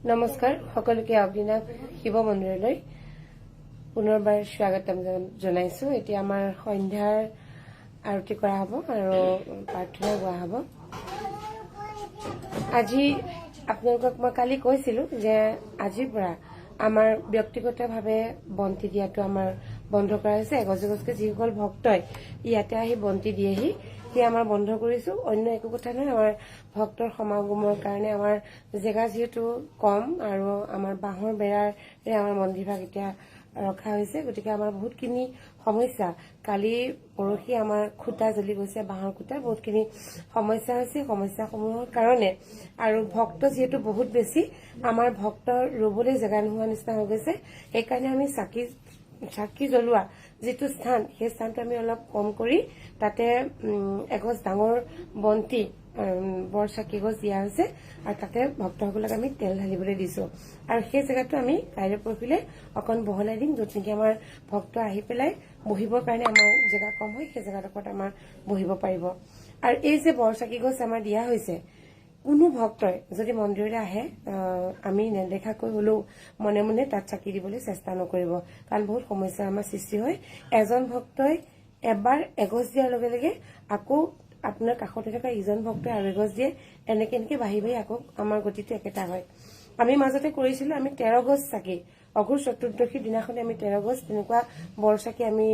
নমস্কাৰ সকলোকে, অগ্নিনাভ শিৱ মন্দিৰলৈ পুনৰবাৰ স্বাগতম জনাইছো। এতিয়া আমাৰ সন্ধ্যাৰ আৰতি কৰা হ'ব আৰু প্ৰাৰ্থনা গোৱা হ'ব। আজি আপোনালোকক মই কালি কৈছিলো যে আজিৰ পৰা আমাৰ ব্যক্তিগতভাৱে বন্তি দিয়াটো আমাৰ বন্ধ কৰা হৈছে। এগছ এগছকে যিসকল ভক্তই ইয়াতে আহি বন্তি দিয়েহি, সেয়া আমাৰ বন্ধ কৰিছো। অন্য একো কথা নহয়, আমাৰ ভক্তৰ সমাগমৰ কাৰণে আমাৰ জেগা যিহেতু কম আৰু আমাৰ বাঁহৰ বেৰাৰে আমাৰ মন্দিৰভাগ এতিয়া ৰখা হৈছে, গতিকে আমাৰ বহুতখিনি সমস্যা। কালি পৰহি আমাৰ খুঁটা জ্বলি গৈছে, বাঁহৰ খুঁটা, বহুতখিনি সমস্যা হৈছে। সমস্যাসমূহৰ কাৰণে আৰু ভক্ত যিহেতু বহুত বেছি, আমাৰ ভক্ত ৰ'বলৈ জেগা নোহোৱা নিচিনা হৈ গৈছে। সেইকাৰণে আমি চাকি জ্বলোৱা যিটো স্থান, সেই স্থানটো আমি অলপ কম কৰি তাতে এগছ ডাঙৰ বন্তি, বৰ চাকি গছ দিয়া হৈছে আৰু তাতে ভক্তসকলক আমি তেল ঢালিবলৈ দিছো। আৰু সেই জেগাটো আমি কাইলৈ পৰহিলৈ অকণ বহলাই দিম, য'ত নেকি আমাৰ ভক্ত আহি পেলাই বহিবৰ কাৰণে আমাৰ জেগা কম হয়, সেই জেগাডোখৰত আমাৰ বহিব পাৰিব। আৰু এই যে বৰ চাকি গছ আমাৰ দিয়া হৈছে, কোনো ভক্তই যদি মন্দিৰলৈ আহে, আমি নেদেখাকৈ হলেও মনে মনে তাত চাকি দিবলৈ চেষ্টা নকৰিব, কাৰণ বহুত সমস্যা আমাৰ সৃষ্টি হয়। এজন ভক্তই এবাৰ এগছ দিয়াৰ লগে লগে আকৌ আপোনাৰ কাষতে থকা ইজন ভক্তই আৰু এগছ দিয়ে, এনেকে এনেকে বাঢ়ি বাঢ়ি আকৌ আমাৰ গতিটো একেটা হয়। আমি মাজতে কৰিছিলো, আমি 13 গছ চাকি, অঘোৰ চতুৰ্দশীৰ দিনাখনে আমি 13 গছ তেনেকুৱা বৰ চাকি আমি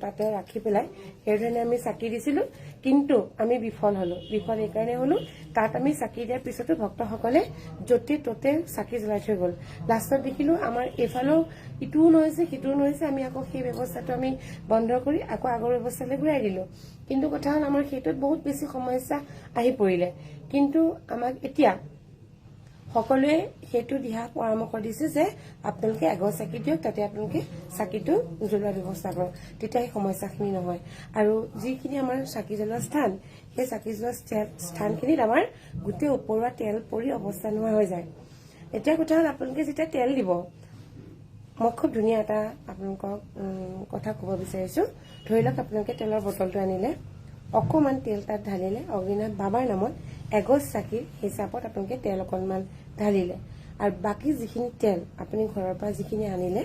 তাতে ৰাখি পেলাই সেইধৰণে আমি চাকি দিছিলো। কিন্তু আমি বিফল হলো। বিফল এইকাৰণে হলো, তাত আমি চাকি দিয়াৰ পিছতো ভক্তসকলে য'তে ত'তে চাকি জ্বলাই থৈ গ'ল। লাষ্টত দেখিলো আমাৰ এইফালেও ইটোও নহৈছে, সিটোও নহৈছে। আমি আকৌ সেই ব্যৱস্থাটো আমি বন্ধ কৰি আকৌ আগৰ ব্যৱস্থালৈ ঘূৰাই দিলো। কিন্তু কথা হ'ল, আমাৰ সেইটোত বহুত বেছি সমস্যা আহি পৰিলে। কিন্তু আমাক এতিয়া সকলোৱে সেইটো দিহা পৰামৰ্শ দিছে যে আপোনালোকে এগছ চাকি দিয়ক, তাতে আপোনালোকে চাকিটো জ্বলোৱাৰ ব্যৱস্থা কৰক, তেতিয়া সেই সমস্যাখিনি নহয়। আৰু যিখিনি আমাৰ চাকি জ্বলোৱা স্থান, সেই চাকি জ্বলোৱা স্থানখিনিত আমাৰ গোটেই ওপৰুৱা তেল পৰি অৱস্থা নোহোৱা হৈ যায়। এতিয়া কথা হ'ল, আপোনালোকে যেতিয়া তেল দিব, মই খুব ধুনীয়া এটা আপোনালোকক কথা ক'ব বিচাৰিছো। ধৰি লওক আপোনালোকে তেলৰ বটলটো আনিলে, অকণমান তেল তাত ঢালিলে, অগ্নিনাথ বাবাৰ নামত এগছ চাকিৰ হিচাপত আপোনালোকে তেল অকণমান ঢালিলে, আৰু বাকী যিখিনি তেল আপুনি ঘৰৰ পৰা যিখিনি আনিলে,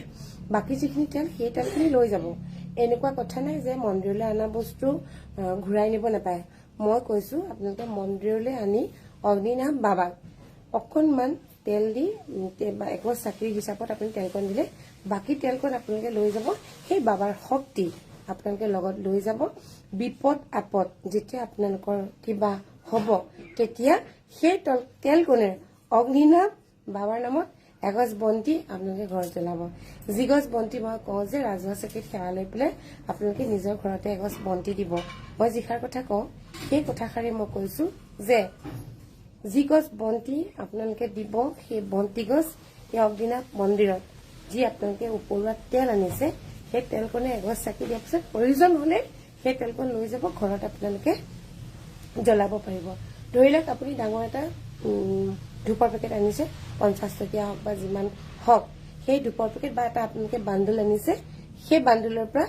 বাকী যিখিনি তেল, সেই তেলখিনি লৈ যাব। এনেকুৱা কথা নাই যে মন্দিৰলৈ অনা বস্তু ঘূৰাই নিব নাপায়। মই কৈছো, আপোনালোকে মন্দিৰলৈ আনি অগ্নিনাথ বাবাক অকণমান তেল দি বা এগছ চাকিৰ হিচাপত আপুনি তেলকণ দিলে, বাকী তেলকণ আপোনালোকে লৈ যাব। সেই বাবাৰ শক্তি আপোনালোকে লগত লৈ যাব। বিপদ আপদ যেতিয়া আপোনালোকৰ কিবা হ'ব, তেতিয়া সেই তেলকণেৰে অগ্নিনাভ বাবাৰ নামত এগছ বন্তি আপোনালোকে ঘৰত জ্বলাব। যিগছ বন্তি মই কওঁ যে ৰাজহুৱা চাকিত সেৱা লৈ পেলাই আপোনালোকে নিজৰ ঘৰতে এগছ বন্তি দিব, মই যিষাৰ কথা কওঁ সেই কথাষাৰি মই কৈছো যে যি গছ বন্তি আপোনালোকে দিব, সেই বন্তি গছ এই অগ্নিনাভ মন্দিৰত যি আপোনালোকে ওপৰুৱা তেল আনিছে, সেই তেলকণে এগছ চাকি দিয়াৰ পিছত প্ৰয়োজন হলে সেই তেলকণ লৈ যাব, ঘৰত আপোনালোকে জ্বলাব পাৰিব। ধৰি লওক আপুনি ডাঙৰ এটা ধূপৰ পেকেট আনিছে, 50 টকীয়া হওক বা যিমান হওক, সেই ধূপৰ পেকেট বা এটা আপোনালোকে বান্দোল আনিছে, সেই বান্দোলৰ পৰা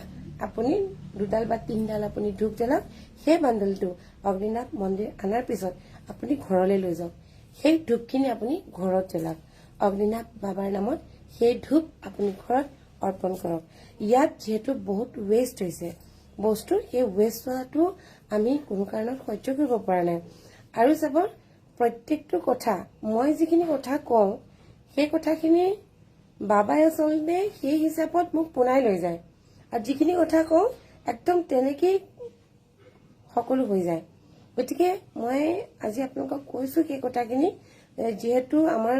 আপুনি দুডাল বা তিনিডাল আপুনি ধূপ জ্বলাওক। সেই বান্দোলটো অগ্নিনাভ মন্দিৰ অনাৰ পিছত আপুনি ঘৰলৈ লৈ যাওক। সেই ধূপখিনি আপুনি ঘৰত জ্বলাওক, অগ্নিনাভ বাবাৰ নামত সেই ধূপ আপুনি ঘৰত অৰ্পণ কৰক। ইয়াত যিহেতু বহুত ৱেষ্ট হৈছে বস্তু, সেই ৱেষ্ট হোৱাটো আমি কোনো কাৰণত সহ্য কৰিব পৰা নাই। আৰু চাব, প্ৰত্যেকটো কথা মই যিখিনি কথা কওঁ, সেই কথাখিনি বাবাই আচলতে সেই হিচাপত মোক পোনাই লৈ যায় আৰু যিখিনি কথা কওঁ একদম তেনেকেই সকলো হৈ যায়। গতিকে মই আজি আপোনালোকক কৈছো সেই কথাখিনি, যিহেতু আমাৰ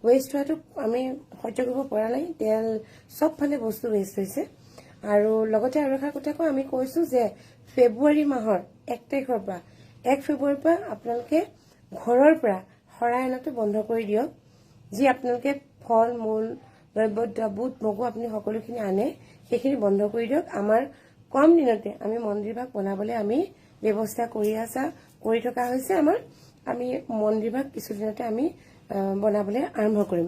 ৱেষ্ট হোৱাটো আমি সহ্য কৰিব পৰা নাই, তেল চবফালে বস্তু ৱেষ্ট হৈছে। আৰু লগতে আৰু এষাৰ কথা কওঁ, আমি কৈছো যে ফেব্ৰুৱাৰী মাহৰ 1 তাৰিখৰ পৰা, 1 ফেব্ৰুৱাৰীৰ পৰা আপোনালোকে ঘৰৰ পৰা শৰাই অনাটো বন্ধ কৰি দিয়ক। যি আপোনালোকে ফল মূল নৈবেদ্য বুট মগু আপুনি সকলোখিনি আনে, সেইখিনি বন্ধ কৰি দিয়ক। আমাৰ কম দিনতে আমি মন্দিৰভাগ বনাবলৈ আমি ব্যৱস্থা কৰি থকা হৈছে। আমি মন্দিৰভাগ কিছুদিনতে আমি বনাবলৈ আৰম্ভ কৰিম।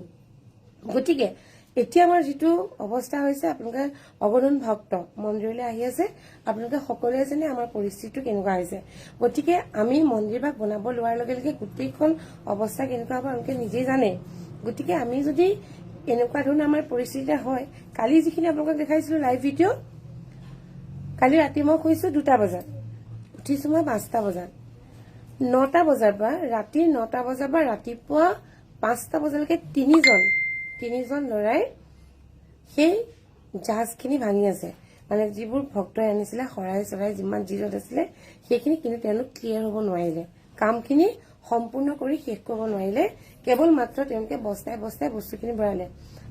গতিকে এতিয়া আমাৰ যিটো অৱস্থা হৈছে, আপোনালোকে অগণন ভক্ত মন্দিৰলৈ আহি আছে, আপোনালোকে সকলোৱে জানে আমাৰ পৰিস্থিতিটো কেনেকুৱা হৈছে। গতিকে আমি মন্দিৰভাগ বনাব লোৱাৰ লগে লগে গোটেইখন অৱস্থা কেনেকুৱা হ'ব আপোনালোকে নিজেই জানে। গতিকে আমি যদি এনেকুৱা ধৰণৰ আমাৰ পৰিস্থিতি হয়, কালি যিখিনি আপোনালোকক দেখাইছিলো লাইভ ভিডিঅ', কালি ৰাতি মই শুইছো 2টা বজাত, উঠিছো মই 5টা বজাত, 9টা বজাৰ পৰা ৰাতি 9টা বজাৰ পৰা ৰাতিপুৱা 5টা বজালৈকে তিনিজন ল'ৰাই সেই জাহাজখিনি ভাঙি আছে। মানে যিবোৰ ভক্তই আনিছিলে শৰাই চৰাই যিমান যি য'ত আছিলে সেইখিনি, কিন্তু তেওঁলোক ক্লিয়াৰ হ'ব নোৱাৰিলে, কামখিনি সম্পূৰ্ণ কৰি শেষ কৰিব নোৱাৰিলে। কেৱল মাত্ৰ তেওঁলোকে বস্তাই বস্তাই বস্তুখিনি ভৰালে।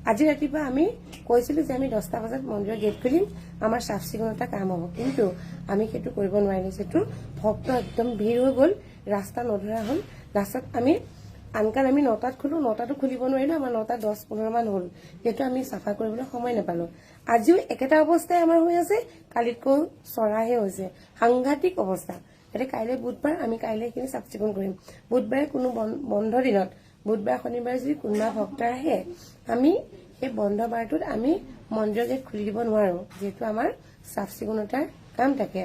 আজি ৰাতিপুৱা আমি কৈছিলো যে আমি 10টা বজাত মন্দিৰৰ গেট খুলিম, আমাৰ চাফ চিকুণতা কাম হ'ব, কিন্তু আমি সেইটো কৰিব নোৱাৰিলো। যিহেতু ভক্ত একদম ভিৰ হৈ গ'ল, ৰাস্তা নধৰা হ'ল। লাষ্টত আমি আনকাল আমি 9টাত খোলো, 9টাতো খুলিব নোৱাৰিলো, আমাৰ 9টা 10-15 মান হ'ল, যিহেতু আমি চাফা কৰিবলৈ সময় নাপালো। আজিও একেটা অৱস্থাই আমাৰ হৈ আছে, কালিতকৈ চৰাহে হৈছে, সাংঘাতিক অৱস্থা। গতিকে কাইলৈ বুধবাৰ, আমি কাইলৈ সেইখিনি চাফ চিকুণ কৰিম। বুধবাৰে কোনো বন্ধ দিনত, বুধবাৰ শনিবাৰে যদি কোনোবা ভক্ত আহে, আমি সেই বন্ধ বাৰটোত আমি মন্দিৰৰ গেট খুলি দিব নোৱাৰো, যিহেতু আমাৰ চাফ চিকুণতাৰ কাম থাকে।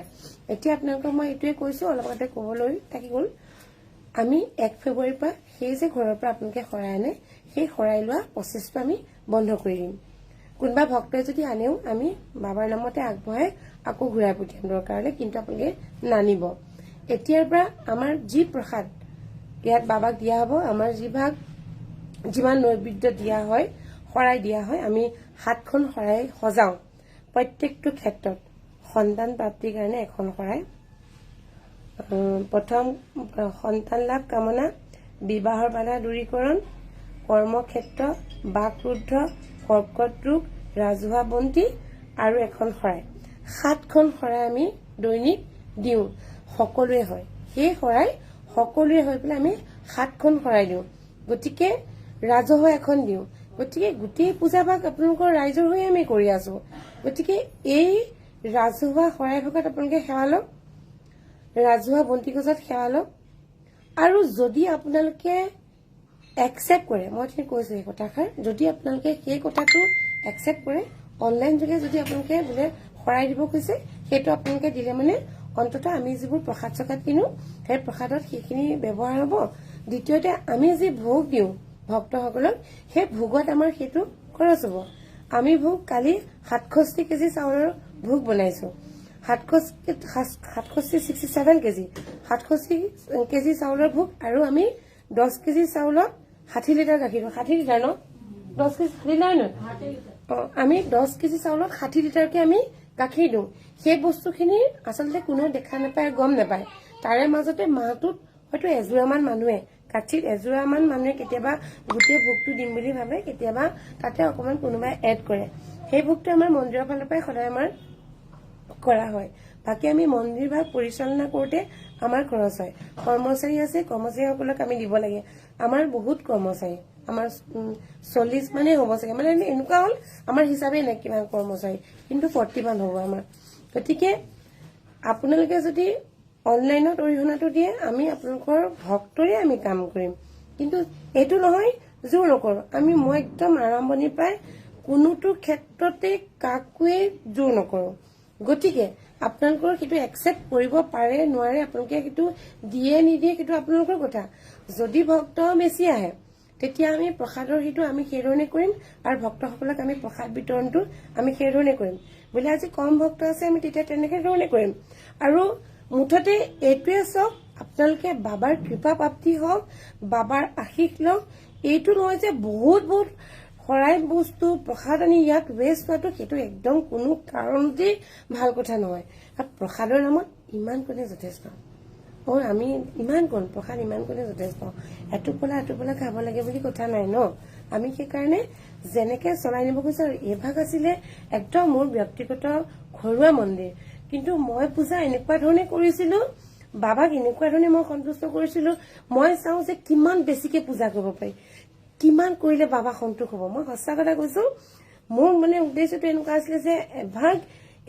এতিয়া আপোনালোকক মই এইটোৱে কৈছো, অলপ আগতে ক'বলৈ থাকি গ'ল, আমি 1 ফেব্ৰুৱাৰীৰ পৰা সেই যে ঘৰৰ পৰা আপোনালোকে শৰাই আনে, সেই শৰাই লোৱা প্ৰচেছটো আমি বন্ধ কৰি দিম। কোনোবা ভক্তই যদি আনেও আমি বাবাৰ নামতে আগবঢ়াই আকৌ ঘূৰাই পঠিয়াম দৰকাৰ হ'লে, কিন্তু আপোনালোকে নানিব। এতিয়াৰ পৰা আমাৰ যি প্ৰসাদ ইয়াত বাবাক দিয়া হ'ব, আমাৰ যিভাগ যিমান নৈবেদ্য দিয়া হয়, শৰাই দিয়া হয়, আমি 7খন শৰাই সজাওঁ প্ৰত্যেকটো ক্ষেত্ৰত। সন্তান প্ৰাপ্তিৰ কাৰণে এখন শৰাই, প্ৰথম সন্তান লাভ কামনা, বিবাহৰ বাধা দূৰীকৰণ, কৰ্মক্ষেত্ৰ, বাকৰুদ্ধ, কৰ্কট ৰোগ, ৰাজহুৱা বন্তি আৰু এখন শৰাই। 7খন শৰাই আমি দৈনিক দিওঁ, সকলোৱে হয়। সেই শৰাই সকলোৱে হৈ পেলাই আমি 7খন শৰাই দিওঁ, গতিকে ৰাজহুৱা এখন দিওঁ। গতিকে গোটেই পূজা ভাগ আপোনালোকৰ ৰাইজৰ হৈ আমি কৰি আছো। গতিকে এই ৰাজহুৱা শৰাই ভাগত আপোনালোকে সেৱা লওক, ৰাজহুৱা বন্তি গছত সেৱা লওক। আৰু যদি আপোনালোকে একচেপ্ট কৰে, মই ঠিক কৈছো সেই কথাষাৰ, যদি আপোনালোকে সেই কথাটো একচেপ্ট কৰে, অনলাইন যোগে যদি আপোনালোকে বোলে শৰাই দিব খুজিছে, সেইটো আপোনালোকে দিলে মানে অন্ততঃ আমি যিবোৰ প্ৰসাদ চসাদ কিনো সেই প্ৰসাদত সেইখিনি ব্যৱহাৰ হ'ব। দ্বিতীয়তে আমি যি ভোগ দিওঁ ভক্তসকলক, সেই ভোগত আমাৰ সেইটো খৰচ হ'ব। আমি ভোগ কালি 67 কেজি চাউলৰ ভোগ বনাইছো, 67 কেজি, 67 কেজি চাউলৰ ভোগ। আৰু আমি 10 কেজি চাউলত 60 লিটাৰ গাখীৰ দিওঁ, 60 লিটাৰ ন, 10 কেজি 60 লিটাৰ ন, আমি 10 কেজি চাউলত 60 লিটাৰকে আমি গাখীৰ দিওঁ। সেই বস্তুখিনি আচলতে কোনেও দেখা নাপায়, গম নাপায়। তাৰে মাজতে মাহটোত হয়তো এযোৰামান মানুহে, কাঠিত এযোৰামান মানুহে কেতিয়াবা গোটেই ভোগটো দিম বুলি ভাবে, কেতিয়াবা তাতে অকণমান কোনোবাই এড কৰে। সেই ভোগটো আমাৰ মন্দিৰৰ ফালৰ পৰাই সদায় আমাৰ কৰা হয়। বাকী আমি মন্দিৰ ভাগ পৰিচালনা কৰোঁতে আমাৰ খৰচ হয়। কৰ্মচাৰী আছে, কৰ্মচাৰীসকলক আমি দিব লাগে। আমাৰ বহুত কৰ্মচাৰী, আমাৰ 40 মানেই হ'ব চাগে, মানে এনেকুৱা হ'ল আমাৰ হিচাপেই নাই কিমান কৰ্মচাৰী, কিন্তু 40 মান হ'ব আমাৰ। গতিকে আপোনালোকে যদি অনলাইনত অৰিহণাটো দিয়ে, আমি আপোনালোকৰ ভক্তৰে আমি কাম কৰিম, কিন্তু এইটো নহয় জোৰ নকৰোঁ আমি। মই একদম আৰম্ভণিৰ পৰাই কোনোটো ক্ষেত্ৰতে কাকোৱে জোৰ নকৰোঁ। গতিকে আপোনালোকৰ সেইটো একচেপ্ট কৰিব পাৰে নোৱাৰে, আপোনালোকে সেইটো দিয়ে নিদিয়ে সেইটো আপোনালোকৰ কথা। যদি ভক্ত বেছি আহে তেতিয়া আমি প্ৰসাদৰ সেইটো আমি সেইধৰণে কৰিম, আৰু ভক্তসকলক আমি প্ৰসাদ বিতৰণটো আমি সেইধৰণে কৰিম। বোলে আজি কম ভক্ত আছে, আমি তেতিয়া তেনেকে ধৰণে কৰিম। আৰু মুঠতে এইটোৱে চাওক, আপোনালোকে বাবাৰ কৃপা প্ৰাপ্তি হওক, বাবাৰ আশীষ লওক। এইটো নহয় যে বহুত বহুত শৰাই বস্তু প্ৰসাদ আনি ইয়াত ৱেষ্ট হোৱাটো, সেইটো একদম কোনো কাৰণতেই ভাল কথা নহয়। আৰু প্ৰসাদৰ নামত ইমান কণে যথেষ্ট। আমি ইমান কণ প্ৰসাদ ইমান কণে যথেষ্ট, এটোপলা এটোপলা খাব লাগে বুলি কথা নাই ন। আমি সেইকাৰণে যেনেকে চলাই নিব খুজিছো। আৰু এইভাগ আছিলে একদম মোৰ ব্যক্তিগত ঘৰুৱা মন্দিৰ, কিন্তু মই পূজা এনেকুৱা ধৰণে কৰিছিলো, বাবাক এনেকুৱা ধৰণে মই সন্তুষ্ট কৰিছিলো। মই চাওঁ যে কিমান বেছিকে পূজা কৰিব পাৰি, কিমান কৰিলে বাবা সন্তোষ হ'ব। মই সঁচা কথা কৈছো, মোৰ মানে উদ্দেশ্যটো এনেকুৱা আছিলে যে এভাগ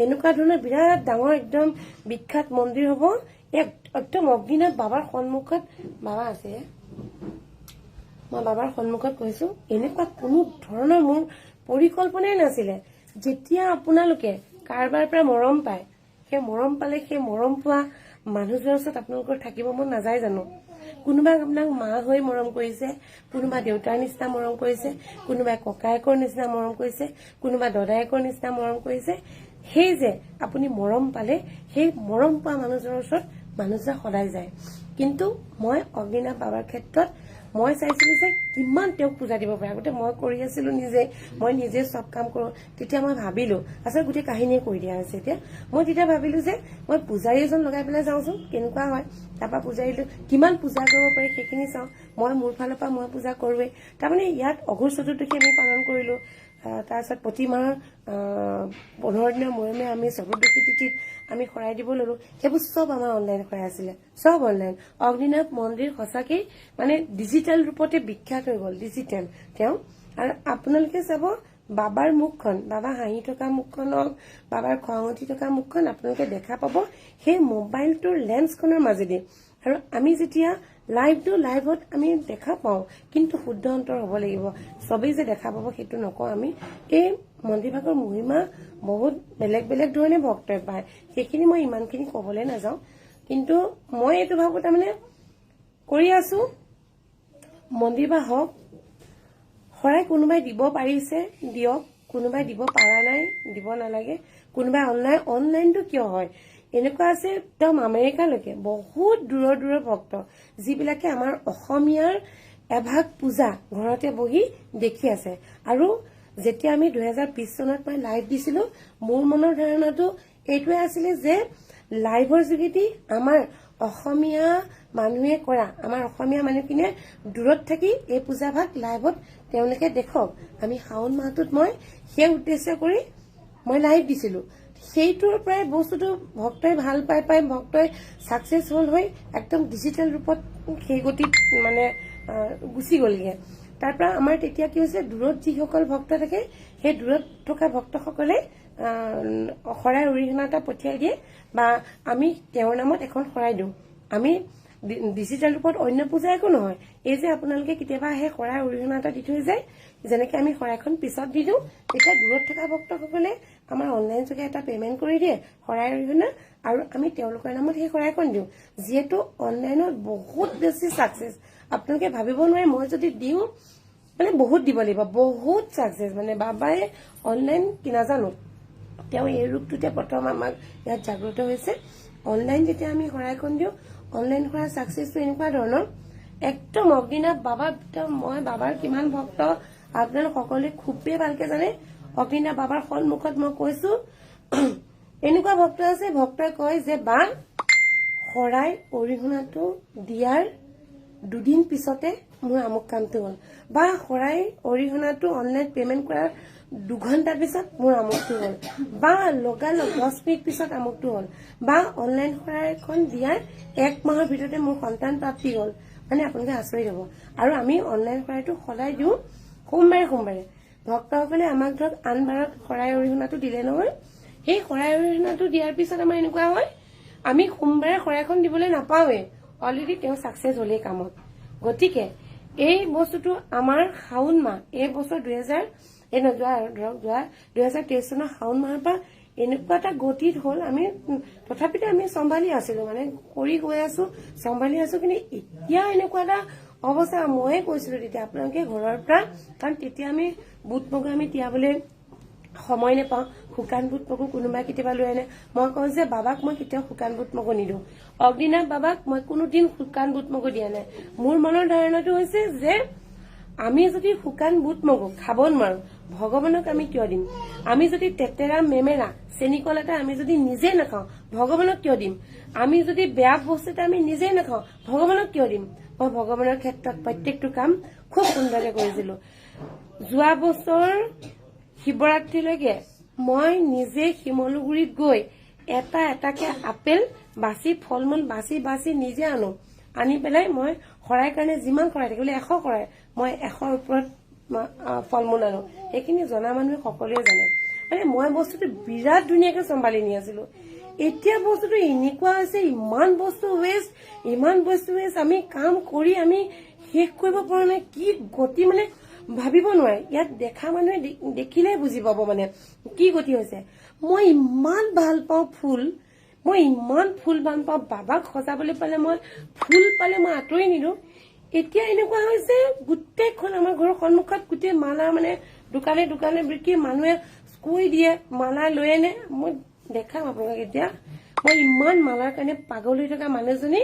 এনেকুৱা ধৰণৰ বিৰাট ডাঙৰ একদম বিখ্যাত মন্দিৰ হ'ব, একদম অগ্নিনাথ বাবাৰ সন্মুখত বাবা আছে, মই বাবাৰ সন্মুখত কৈছো, এনেকুৱা কোনো ধৰণৰ মোৰ পৰিকল্পনাই নাছিলে। যেতিয়া আপোনালোকে কাৰোবাৰ পৰা মৰম পায়, সেই মৰম পালে সেই মৰম পোৱা মানুহজনৰ ওচৰত আপোনালোকৰ থাকিব মন নাযায় জানো? কোনোবাই আপোনাক মা হৈ মৰম কৰিছে, কোনোবা দেউতাৰ নিচিনা মৰম কৰিছে, কোনোবাই ককায়েকৰ নিচিনা মৰম কৰিছে, কোনোবা দদায়েকৰ নিচিনা মৰম কৰিছে। সেই যে আপুনি মৰম পালে, সেই মৰম পোৱা মানুহজনৰ ওচৰত মানুহজন সদায় যায়। কিন্তু মই অগ্নিনাভ বাবাৰ ক্ষেত্ৰত মই চাইছিলো যে কিমান তেওঁক পূজা দিব পাৰে। আগতে মই কৰি আছিলো নিজে, মই নিজে চব কাম কৰো। তেতিয়া মই ভাবিলো, আচলতে গোটেই কাহিনীয়ে কৈ দিয়া হৈছে এতিয়া। মই তেতিয়া ভাবিলো যে মই পূজাৰী এজন লগাই পেলাই যাওঁচোন কেনেকুৱা হয়, তাৰপৰা পূজাৰী কিমান পূজা কৰিব পাৰি সেইখিনি চাওঁ। মই মোৰ ফালৰ পৰা মই পূজা কৰোৱেই। তাৰমানে ইয়াত অঘোৰ চতুৰ্দশী আমি পালন কৰিলো, তাৰপিছত প্ৰতি মাহৰ 15 দিনৰ মূৰে মূৰে আমি চতুৰ্দশী তিথিত আমি শৰাই দিব ললো। সেইবোৰ চব আমাৰ অনলাইন শৰাই আছিলে, চব অনলাইন। অগ্নিনাভ মন্দিৰ সঁচাকেই মানে ডিজিটেল ৰূপতে বিখ্যাত হৈ গ'ল, ডিজিটেল তেওঁ। আৰু আপোনালোকে চাব বাবাৰ মুখখন, বাবা হাঁহি থকা মুখখন হওক, বাবাৰ খং উঠি থকা মুখখন আপোনালোকে দেখা পাব সেই মোবাইলটোৰ লেন্সখনৰ মাজেদি। আৰু আমি যেতিয়া লাইভটো লাইভত আমি দেখা পাওঁ, কিন্তু শুদ্ধ অন্তৰ হ'ব লাগিব, চবেই যে দেখা পাব সেইটো নকওঁ আমি। এই মন্দিৰভাগৰ মহিমা বহুত বেলেগ বেলেগ ধৰণে ভক্তই পায়, সেইখিনি মই ইমানখিনি ক'বলৈ নাযাওঁ। কিন্তু মই এইটো ভাবো, তাৰমানে কৰি আছো, মন্দিৰ বা হওক, শৰাই কোনোবাই দিব পাৰিছে দিয়ক, কোনোবাই দিব পৰা নাই দিব নালাগে। কোনোবাই অনলাইনটো কিয় হয়, এনেকুৱা আছে একদম আমেৰিকালৈকে বহুত দূৰৰ দূৰৰ ভক্ত, যিবিলাকে আমাৰ অসমীয়াৰ এভাগ পূজা ঘৰতে বহি দেখি আছে। আৰু যেতিয়া আমি 2020 চনত মই লাইভ দিছিলো, মোৰ মনৰ ধাৰণাটো এইটোৱে আছিলে যে লাইভৰ যোগেদি আমাৰ অসমীয়া মানুহে কৰা, আমাৰ অসমীয়া মানুহখিনিয়ে দূৰত থাকি এই পূজাভাগ লাইভত তেওঁলোকে দেখক। আমি শাওণ মাহটোত মই সেই উদ্দেশ্য কৰি মই লাইভ দিছিলো। সেইটোৰ পৰাই বস্তুটো ভক্তই ভাল পাই পাই ভক্তই ছাকচেছ হ'ল হৈ একদম ডিজিটেল ৰূপত সেই গতিত মানে গুচি গ'লগে। তাৰ পৰা আমাৰ তেতিয়া কি হৈছে, দূৰত যিসকল ভক্ত থাকে সেই দূৰত থকা ভক্তসকলে শৰাই অৰিহণা এটা পঠিয়াই দিয়ে, বা আমি তেওঁৰ নামত এখন শৰাই দিওঁ। আমি ডিজিটেল ৰূপত অন্য পূজা একো নহয়, এই যে আপোনালোকে কেতিয়াবা আহে শৰাই অৰিহণা এটা দি থৈ যায়, যেনেকে আমি শৰাইখন পিছত দি দিওঁ, তেতিয়া দূৰত থকা ভক্তসকলে আমাৰ অনলাইন যোগে এটা পে'মেণ্ট কৰি দিয়ে শৰাই অৰিহণা, আৰু আমি তেওঁলোকৰ নামত সেই শৰাইখন দিওঁ। যিহেতু অনলাইনত বহুত বেছি ছাকচেছ, আপোনালোকে ভাবিব নোৱাৰে, মই যদি দিওঁ মানে বহুত দিব লাগিব, বহুত ছাকচেছ। মানে বাবাই অনলাইন কি নাজানো, তেওঁ এই ৰূপটোতে প্ৰথম আমাক ইয়াত জাগ্ৰত হৈছে। অনলাইন যেতিয়া আমি শৰাইখন দিওঁ, অনলাইন কৰাৰ ছাকচেছটো এনেকুৱা ধৰণৰ, একদম অগ্নিনাভ বাবা, মই বাবাৰ কিমান ভক্ত আপোনালোক সকলোৱে খুবেই ভালকে জানে। অগ্নিনাভ বাবাৰ সন্মুখত মই কৈছো, এনেকুৱা ভক্ত আছে, ভক্তই কয় যে বা শৰাই অৰিহণাটো দিয়াৰ দুদিন পিছতে মোৰ আমুক কামটো হ'ল, বা শৰাই অৰিহণাটো অনলাইন পে'মেণ্ট কৰাৰ 2 ঘণ্টাৰ পিছত মোৰ আমুকটো হ'ল, বা লগালগ 10 মিনিট পিছত আমুকটো হ'ল, বা অনলাইন শৰাইখন দিয়াৰ 1 মাহৰ ভিতৰতে মোৰ সন্তান প্ৰাপ্তি হ'ল। মানে আপোনালোকে আচৰিত হ'ব। আৰু আমি অনলাইন শৰাইটো সদায় দিওঁ সোমবাৰে সোমবাৰে। ভক্তসকলে আমাক ধৰক আন বাৰত শৰাই অৰিহণাটো দিলে নহয়, সেই শৰাই অৰিহণাটো দিয়াৰ পিছত আমাৰ এনেকুৱা হয়, আমি সোমবাৰে শৰাইখন দিবলৈ নাপাওঁৱেই, অলৰেডি তেওঁ ছাকচেছ হ'লেই কামত। গতিকে এই বস্তুটো আমাৰ শাওণ মাহ, এই বছৰ 2023 চনৰ শাওণ মাহৰ পৰা এনেকুৱা এটা গতিত হ'ল, আমি তথাপিতো আমি চম্ভালি আছিলো, মানে কৰি গৈ আছো, চম্ভালি আছো। কিন্তু এতিয়া এনেকুৱা এটা অৱস্থা, ময়ে কৈছিলো তেতিয়া আপোনালোকে ঘৰৰ পৰা, কাৰণ তেতিয়া আমি বুট মগু আমি তিয়াবলৈ সময় নেপাওঁ, শুকান বুট মগু কোনোবাই কেতিয়াবা লৈ আনে। মই কওঁ যে বাবাক মই কেতিয়াও শুকান বুট মগু নিদিওঁ, অগ্নিনাভ বাবাক মই কোনোদিন শুকান বুট মগু দিয়া নাই। মোৰ মনৰ ধাৰণাটো হৈছে যে আমি যদি শুকান বুট মগু খাব নোৱাৰো, ভগৱানক আমি কিয় দিম? আমি যদি তেতেৰা মেমেৰা চেনিকল এটা আমি যদি নিজে নাখাওঁ, ভগৱানক কিয় দিম? আমি যদি বেয়া বস্তু এটা আমি নিজে নাখাওঁ, ভগৱানক কিয় দিম? মই ভগৱানৰ ক্ষেত্ৰত প্ৰত্যেকটো কাম খুব সুন্দৰকে কৰিছিলো। যোৱা বছৰ শিৱৰাত্ৰিলৈকে মই নিজে শিমলুগুৰিত গৈ এটা এটাকে আপেল বাচি, ফল মূল বাচি বাচি নিজে আনো, আনি পেলাই মই শৰাই কাৰণে যিমান শৰাই থাকে, বোলে 100 শৰাই, মই 100ৰ ওপৰত ফল মূল আনো। সেইখিনি জনা মানুহে সকলোৱে জানে। মানে মই বস্তুটো বিৰাট ধুনীয়াকে চম্ভালি নি আছিলো। এতিয়া বস্তুটো এনেকুৱা হৈছে, ইমান বস্তু ৱেষ্ট, ইমান বস্তু ৱেষ্ট, আমি কাম কৰি আমি শেষ কৰিব পৰা নাই। কি গতি মানে ভাবিব নোৱাৰে। ইয়াত দেখা মানুহে দেখিলে বুজি পাব মানে কি গতি হৈছে। মই ইমান ভাল পাওঁ ফুল, মই ইমান ফুল ভাল পাওঁ, বাবাক সজাবলৈ পালে মই ফুল পালে মই আঁতৰি নিদিওঁ। এতিয়া এনেকুৱা হৈছে গোটেইখন আমাৰ ঘৰৰ সন্মুখত গোটেই মালা মানে দোকানে দোকানে বিক্ৰী, মানুহে কৈ দিয়ে মালা লৈ আনে। মই দেখাম আপোনালোকক এতিয়া। মই ইমান মালাৰ কাৰণে পাগল হৈ থকা মানুহজনী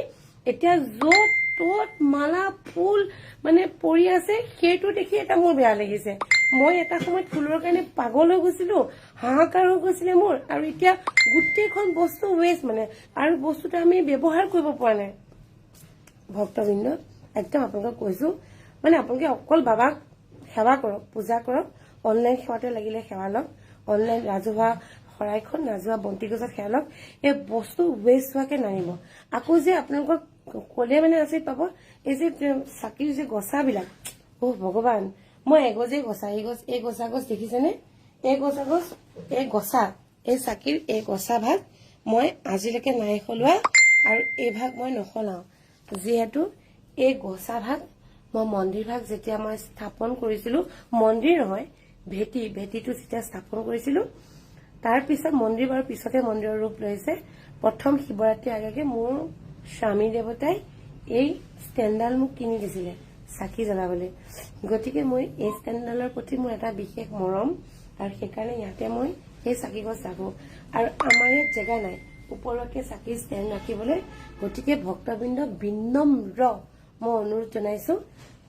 এতিয়া য'ত ত'ত মালা ফুল মানে পৰি আছে, সেইটো দেখি এটা মোৰ বেয়া লাগিছে। মই এটা সময়ত ফুলৰ কাৰণে পাগল হৈ গৈছিলো, হাহাকাৰ হৈ গৈছিলে মোৰ। আৰু এতিয়া গোটেইখন বস্তু ৱেষ্ট মানে, আৰু বস্তুটো আমি ব্যৱহাৰ কৰিব পৰা নাই। ভক্তবৃন্দ, একদম আপোনালোকক কৈছো, মানে আপোনালোকে অকল বাবাক সেৱা কৰক, পূজা কৰক, অনলাইন সেৱাতে লাগিলে সেৱা লওক, অনলাইন ৰাজহুৱা শৰাইখন ৰাজহুৱা বন্তি গছত সেৱা লওক, এই বস্তু ৱেষ্ট হোৱাকে নানিব। আকৌ যে আপোনালোকক ক'লে মানে আচৰিত পাব, এই যে চাকিৰ যে গছাবিলাক, অ' ভগৱান, মই এগজেই গছা, এই গছ, এই গছা গছ দেখিছেনে? এই গছা গছ, এই গছা, এই চাকিৰ এই গছা ভাগ মই আজিলৈকে নাই সলোৱা, আৰু এই ভাগ মই নসলাওঁ। যিহেতু এই গছা ভাগ মই মন্দিৰ ভাগ যেতিয়া মই স্থাপন কৰিছিলো, মন্দিৰ নহয় ভেটি, ভেটিটো যেতিয়া স্থাপন কৰিছিলো, তাৰ পিছত মন্দিৰ বাৰু পিছতে মন্দিৰৰ ৰূপ লৈছে। প্ৰথম শিৱৰাত্ৰিৰ আগে মোৰ স্বামী দেৱতাই এই ষ্টেণ্ডডাল মোক কিনি দিছিলে চাকি জ্বলাবলৈ। গতিকে মই এই ষ্টেণ্ডডালৰ প্ৰতি মোৰ এটা বিশেষ মৰম, আৰু সেইকাৰণে ইয়াতে মই সেই চাকি গছ ৰাখো। আৰু আমাৰ ইয়াত জেগা নাই ওপৰকে চাকি ষ্টেণ্ড ৰাখিবলৈ। গতিকে ভক্তবৃন্দ বিনম্ৰ মই অনুৰোধ জনাইছো,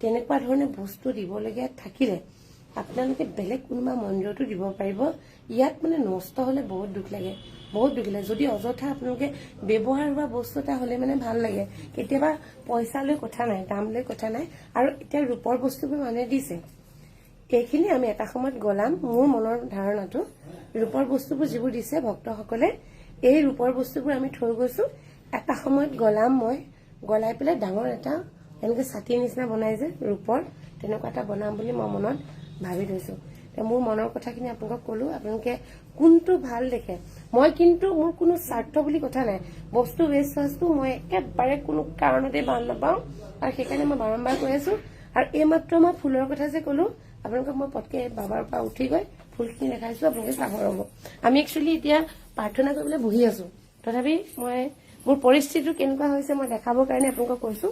তেনেকুৱা ধৰণে বস্তু দিবলগীয়া থাকিলে আপোনালোকে বেলেগ কোনোবা মন্দিৰতো দিব পাৰিব। ইয়াত মানে নষ্ট হলে বহুত দুখ লাগে, বহুত দুখ লাগে। যদি অযথা আপোনালোকে ব্যৱহাৰ হোৱা বস্তু এটা হলে মানে ভাল লাগে। কেতিয়াবা পইচা লৈ কথা নাই, দাম লৈ কথা নাই। আৰু এতিয়া ৰূপৰ বস্তুবোৰ মানুহে দিছে, এইখিনি আমি এটা সময়ত গলাম। মোৰ মনৰ ধাৰণাটো, ৰূপৰ বস্তুবোৰ যিবোৰ দিছে ভক্তসকলে, এই ৰূপৰ বস্তুবোৰ আমি থৈ গৈছো। এটা সময়ত গলাম, মই গলাই পেলাই ডাঙৰ এটা এনেকে ছাতিৰ নিচিনা বনাই যে ৰূপৰ, তেনেকুৱা এটা বনাম বুলি মই মনত ভাবি থৈছো। মোৰ মনৰ কথাখিনি আপোনালোকক ক'লো, আপোনালোকে কোনটো ভাল দেখে। মই কিন্তু মোৰ কোনো স্বাৰ্থ বুলি কথা নাই, বস্তু ৱেষ্ট হোৱাটো মই একেবাৰে কোনো কাৰণতে ভাল নাপাওঁ, আৰু সেইকাৰণে মই বাৰম্বাৰ কৈ আছো। আৰু এইমাত্ৰ মই ফুলৰ কথা যে ক'লো আপোনালোকক, মই পটকে বাবাৰ পৰা উঠি গৈ ফুলখিনি দেখাইছো, আপোনালোকে চাব ৰ'ব। আমি একচুৱেলি এতিয়া প্ৰাৰ্থনা কৰিবলৈ বহি আছো, তথাপি মই মোৰ পৰিস্থিতিটো কেনেকুৱা হৈছে মই দেখাবৰ কাৰণে আপোনালোকক কৈছো।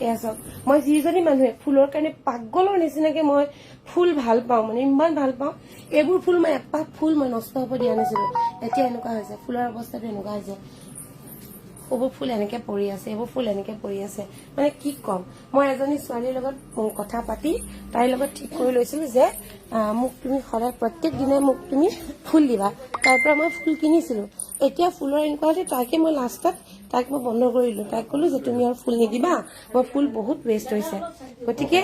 এয়া চাওক, মই যিজনী মানুহে ফুলৰ কাৰণে পাগলৰ নিচিনাকে মই ফুল ভাল পাওঁ, মানে ইমান ভাল পাওঁ, এইবোৰ ফুল মই এপাহ ফুল মই নষ্ট হ'ব দিয়া নাছিলো। এতিয়া এনেকুৱা হৈছে, ফুলৰ অৱস্থাটো এনেকুৱা হৈছে, এইবোৰ ফুল এনেকে পৰি আছে, এইবোৰ ফুল এনেকে পৰি আছে, মানে কি ক'ম। মই এজনী ছোৱালীৰ লগত কথা পাতি তাইৰ লগত ঠিক কৰি লৈছিলো যে মোক তুমি সদায় প্ৰত্যেক দিনাই মোক তুমি ফুল দিবা। তাৰ পৰা মই ফুল কিনিছিলো। এতিয়া ফুলৰ এনেকুৱা হৈছে, তাকে মই লাষ্টত তাইক মই বন্ধ কৰি দিলো। তাইক ক'লো যে তুমি আৰু ফুল নিদিবা, মই ফুল বহুত ৱেষ্ট হৈছে। গতিকে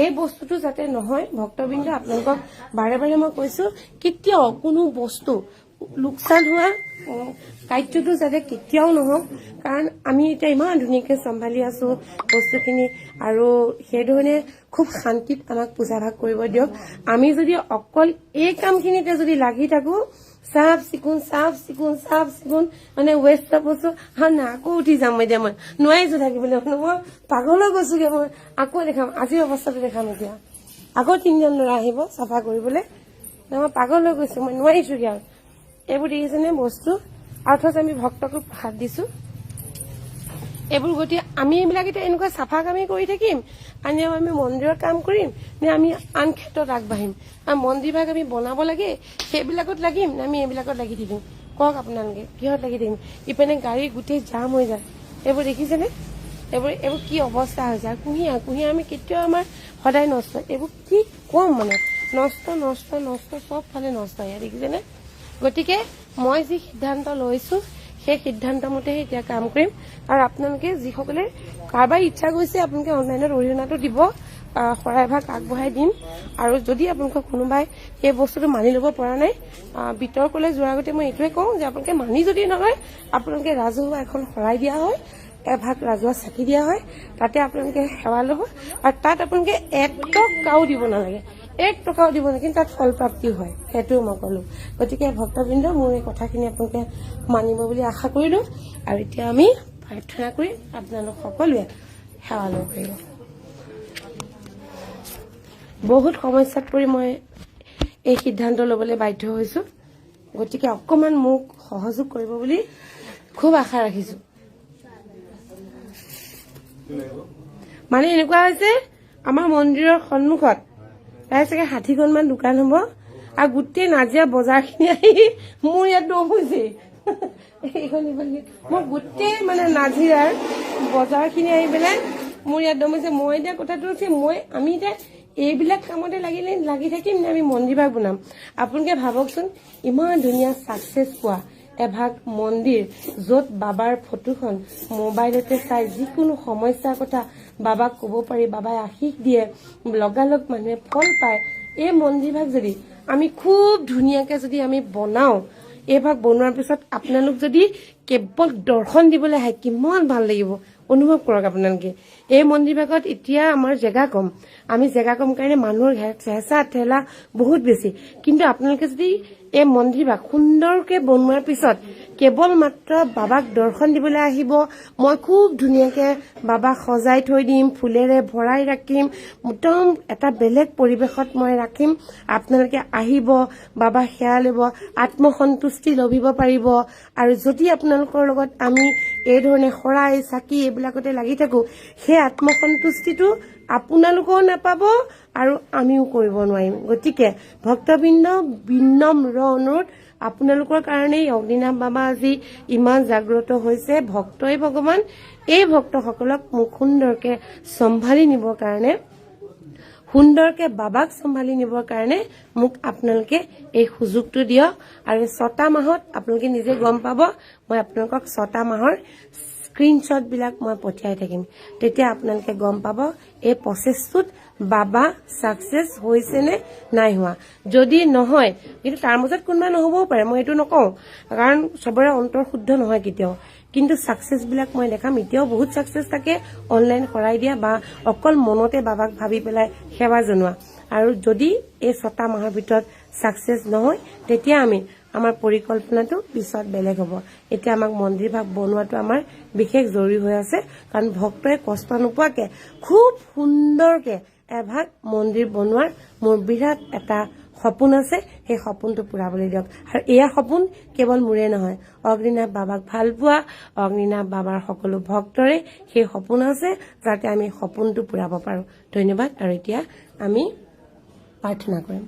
এই বস্তুটো যাতে নহয়, ভক্তবৃন্দ আপোনালোকক বাৰে বাৰে মই কৈছো, কেতিয়াও কোনো বস্তু লোকচান হোৱা কাৰ্যটো যাতে কেতিয়াও নহওক। কাৰণ আমি এতিয়া ইমান ধুনীয়াকে চম্ভালি আছো বস্তুখিনি, আৰু সেইধৰণে খুব শান্তিত আমাক পূজা ভাগ কৰিব দিয়ক। আমি যদি অকল এই কামখিনিতে যদি লাগি থাকো, চাফ চিকুণ চাফ চিকুণ চাফ চিকুণ মানে ৱেষ্ট বস্তু না, আকৌ উঠি যাম। এতিয়া মই নোৱাৰিছো থাকিবলৈ, মই পাগল হৈ গৈছোগে। মই আকৌ দেখাম আজিৰ অৱস্থাটো দেখাম। এতিয়া আকৌ তিনিজন ল'ৰা আহিব চাফা কৰিবলৈ, মই পাগল হৈ গৈছো, মই নোৱাৰিছোগে। আৰু এইবোৰ দেখিছেনে বস্তু, অথচ আমি ভক্তকো প্ৰসাদ দিছো এইবোৰ। গতিকে আমি এইবিলাক এতিয়া এনেকুৱা চাফা কামেই কৰি থাকিম, আমি মন্দিৰৰ কাম কৰিম নে আমি আন ক্ষেত্ৰত আগবাঢ়িম? আৰু মন্দিৰভাগ আমি বনাব লাগে সেইবিলাকত লাগিম নে আমি এইবিলাকত লাগি থাকিম? কওক আপোনালোকে কিহত লাগি থাকিম? ইপিনে গাড়ী গোটেই জাম হৈ যায়। এইবোৰ দেখিছেনে? এইবোৰ এইবোৰ কি অৱস্থা হৈছে। আৰু কুঁহিয়াৰ, কুঁহিয়াৰ আমি কেতিয়াও আমাৰ সদায় নষ্ট। এইবোৰ কি কম মানে নষ্ট নষ্ট নষ্ট, চবফালে নষ্ট। ইয়াত দেখিছেনে? গতিকে মই যি সিদ্ধান্ত লৈছো সেই সিদ্ধান্ত মতেহে এতিয়া কাম কৰিম। আৰু আপোনালোকে যিসকলে কাৰোবাৰ ইচ্ছা গৈছে আপোনালোকে অনলাইনত অৰিহণাটো দিব, শৰাই ভাগ আগবঢ়াই দিম। আৰু যদি আপোনালোকক কোনোবাই সেই বস্তুটো মানি ল'ব পৰা নাই, বিতৰ্কলৈ যোৱাৰ আগতে মই এইটোৱে কওঁ যে আপোনালোকে মানি যদি নলয়, আপোনালোকে ৰাজহুৱা এখন শৰাই দিয়া হয়, এভাগ ৰাজহুৱা চাকি দিয়া হয়, তাতে আপোনালোকে সেৱা ল'ব। আৰু তাত আপোনালোকে 1 টকাও দিব নালাগে, 1 টকাও দিব নালাগে, কিন্তু তাত ফল প্ৰাপ্তি হয়, সেইটোও মই ক'লো। গতিকে ভক্তবৃন্দ, মোৰ এই কথাখিনি আপোনালোকে মানিব বুলি আশা কৰিলো। আৰু এতিয়া আমি প্ৰাৰ্থনা কৰি আপোনালোক সকলোৱে সেৱা ল'ব পাৰিব। বহুত সমস্যাত পৰি মই এই সিদ্ধান্ত ল'বলৈ বাধ্য হৈছোঁ। গতিকে অকণমান মোক সহযোগ কৰিব বুলি খুব আশা ৰাখিছোঁ। মানে এনেকুৱা হৈছে, আমাৰ মন্দিৰৰ সন্মুখত প্ৰায় চাগে 60খনমান দোকান হ'ব, আৰু গোটেই নাজিৰা বজাৰখিনি আহি মোৰ ইয়াত দম হৈছে। এইখন মোৰ গোটেই মানে নাজিৰাৰ বজাৰখিনি আহি পেলাই মোৰ ইয়াত দম হৈছে। মই এতিয়া কথাটো হৈছে, আমি এতিয়া এইবিলাক কামতে লাগি থাকিম নে আমি মন্দিৰভাগ বনাম? আপোনালোকে ভাবকচোন, ইমান ধুনীয়া ছাকচেছ পোৱা এভাগ মন্দিৰ, য'ত বাবাৰ ফটোখন মোবাইলতে চাই যিকোনো সমস্যাৰ কথা বাবাক ক'ব পাৰি, বাবাই আশীষ দিয়ে, লগালগ মানুহে ফল পায়। এই মন্দিৰভাগ যদি আমি খুব ধুনীয়াকে যদি আমি বনাওঁ, এইভাগ বনোৱাৰ পিছত আপোনালোক যদি কেৱল দৰ্শন দিবলৈ আহে, কিমান ভাল লাগিব অনুভৱ কৰক আপোনালোকে। এই মন্দিৰভাগত এতিয়া আমাৰ জেগা কম, আমি জেগা কম কাৰণে মানুহৰ হেঁচা ঠেলা বহুত বেছি। কিন্তু আপোনালোকে যদি এই মন্দিৰভাগ সুন্দৰকে বনোৱাৰ পিছত কেৱল মাত্ৰ বাবাক দৰ্শন দিবলৈ আহিব, মই খুব ধুনীয়াকে বাবাক সজাই থৈ দিম, ফুলেৰে ভৰাই ৰাখিম, একদম এটা বেলেগ পৰিৱেশত মই ৰাখিম। আপোনালোকে আহিব, বাবাক সেৱা ল'ব, আত্মসন্তুষ্টি লভিব পাৰিব। আৰু যদি আপোনালোকৰ লগত আমি এইধৰণে শৰাই চাকি এইবিলাকতে লাগি থাকো, সেই আত্মসন্তুষ্টিটো আপোনালোকেও নাপাব আৰু আমিও কৰিব নোৱাৰিম। গতিকে ভক্তবৃন্দ, বিনম্ৰ অনুৰোধ আপোনালোকৰ কাৰণেই অগ্নিনাভ বাবা আজি ইমান জাগ্ৰত হৈছে। ভক্তই ভগৱান, এই ভক্তসকলক মোক সুন্দৰকে চম্ভালি নিবৰ কাৰণে, সুন্দৰকে বাবাক চম্ভালি নিবৰ কাৰণে মোক আপোনালোকে এই সুযোগটো দিয়ক। আৰু 6টা মাহত আপোনালোকে নিজে গম পাব, মই আপোনালোকক 6টা মাহৰ স্ক্ৰীনশ্বট বিলাক মই পঠিয়াই থাকিম, তেতিয়া আপোনালোকে গম পাব এই প্ৰচেছটোত বাবা ছাকচেছ হৈছে নে নাই হোৱা। যদি নহয়, কিন্তু তাৰ মাজত কোনোবা নহ'বও পাৰে, মই এইটো নকওঁ, কাৰণ চবৰে অন্তৰ শুদ্ধ নহয় কেতিয়াও। কিন্তু ছাকচেছ বিলাক মই দেখাম। এতিয়াও বহুত ছাকচেছ থাকে অনলাইন শৰাই দিয়া বা অকল মনতে বাবাক ভাবি পেলাই সেৱা জনোৱা। আৰু যদি এই 6টা মাহৰ ভিতৰত ছাকচেছ নহয়, তেতিয়া আমি আমাৰ পৰিকল্পনাটো পিছত বেলেগ হ'ব। এতিয়া আমাক মন্দিৰভাগ বনোৱাটো আমাৰ বিশেষ জৰুৰী হৈ আছে, কাৰণ ভক্তই কষ্ট নোপোৱাকে খুব সুন্দৰকে এভাগ মন্দিৰ বনোৱাৰ মোৰ বিৰাট এটা সপোন আছে, সেই সপোনটো পূৰাবলৈ দিয়ক। আৰু এয়া সপোন কেৱল মোৰে নহয়, অগ্নিনাভ বাবাক ভাল পোৱা অগ্নিনাভ বাবাৰ সকলো ভক্তৰে সেই সপোন আছে, যাতে আমি সপোনটো পূৰাব পাৰোঁ। ধন্যবাদ। আৰু এতিয়া আমি প্ৰাৰ্থনা কৰিম।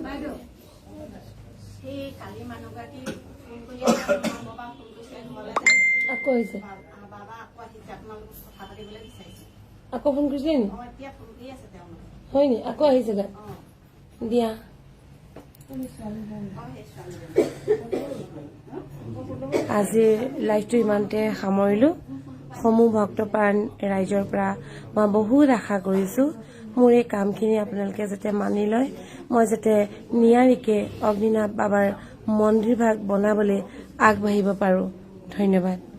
বাইদেউ, সেই কালি মানুহগৰাকী ফোন কৰি আছে, মোৰ পৰা ফোন কৰিছে ঘৰলৈ যে। আকৌ আহিছে? বাবা আকৌ আহিছে, আপোনালোক কথা পাতিবলৈ বিচাৰিছে। আকৌ ফোন কৰিছিলে নি? অঁ, এতিয়া ফোন কৰি আছে তেওঁলোকে। হয় নি? আকৌ আহিছে তাত? অঁ। দিয়া। অঁ, সেই ছোৱালীজনী। আজিৰ লাইভটো ইমানতে সামৰিলোঁ। সমূহ ভক্তপ্ৰাণ ৰাইজৰ পৰা মই বহুত আশা কৰিছোঁ, মোৰ এই কামখিনি আপোনালোকে যাতে মানি লয়, মই যাতে নিয়াৰিকে অগ্নিনাভ বাবাৰ মন্দিৰভাগ বনাবলৈ আগবাঢ়িব পাৰোঁ। ধন্যবাদ।